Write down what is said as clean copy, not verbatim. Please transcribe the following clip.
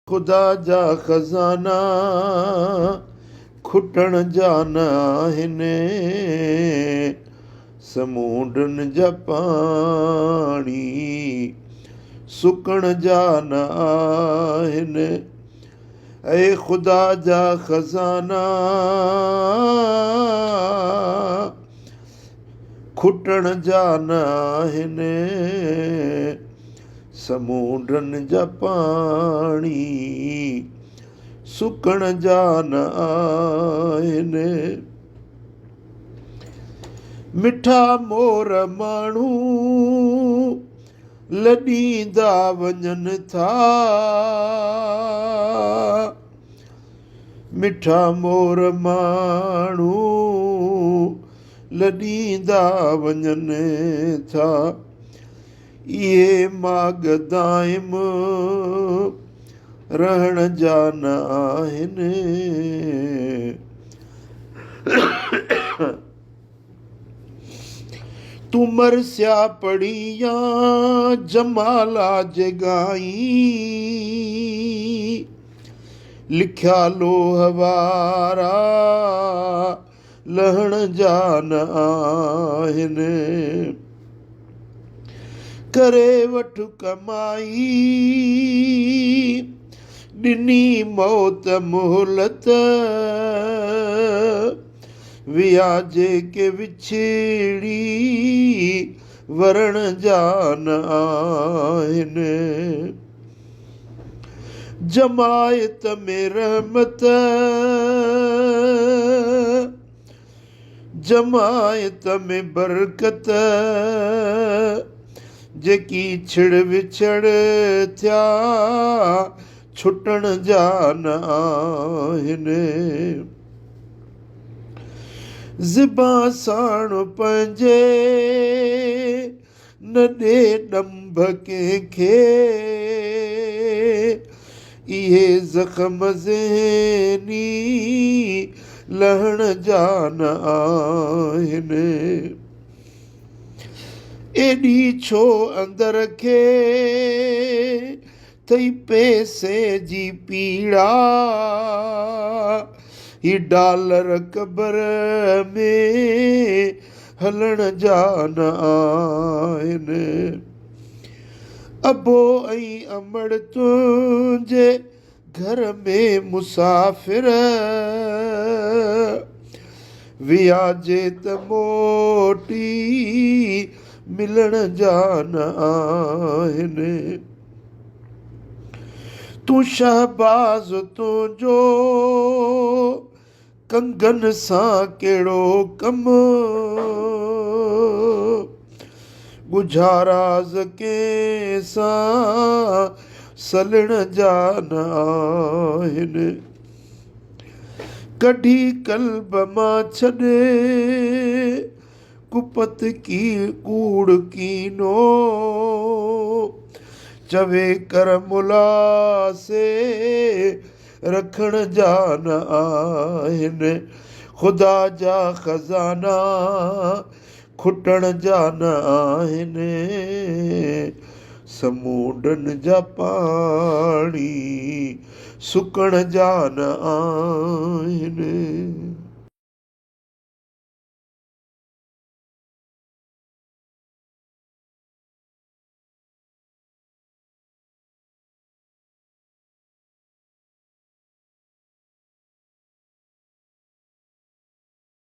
خدا جا خزانا کٽڻ جا نه آهن، سمونڊن جا پاڻي سڪڻ جا نه آهن. اي خدا جا خزانا کٽڻ جا نه آهن، سمونڊن جا پاڻي سڪڻ جا نه آهن. مٺا مور ماڻهو لڏيندا وڃن ٿا. مٺا مور ماڻهو لڏيندا وڃن ٿا. اهي ماڳ دائم رهڻ جا نه آهن. تون مرثيا پڙهين يا جمالا جي ڳائين، لکيا لوهه وارا لهڻ جا نه آهن. ڪري وٺ ڪمائي، ڏني موت مهلت. ويا جيڪي وڇڙي ورڻ جا نه آهن. جماعت ۾ رحمت، جماعت ۾ برڪت، جيڪي ڇڙ وڇڙ ٿيا ڇٽڻ جا نه آهن. زبان ساڻ پنهنجي نه ڏي ڏنڀ ڪنهن کي، اهي زخم ذهني لهڻ جا نه آهن. ايڏي ڇو اندر کي ٿئي پئسي جي پيڙا، هي ڊالر قبر ۾ هلڻ جا نه آهن. ابو ۽ امڙ تنهنجي گهر ۾ مسافر ويا جي ته موٽي ملڻ جا نه آهن. تون شهباز تنهنجو ڪنگن سان ڪهڙو ڪم، ڳجها راز ڪنهن سان سلڻ جا نه آهن. ڪڍي قلب مان ڇڏ ڪپت ڪي ڪوڙ ڪينو، چوي ڪر ملاسي رکڻ جا نه آهن. خدا جا خزانا کٽڻ جا نه آهن. سمونڊن جا پاڻي سڪڻ جا نه آهن.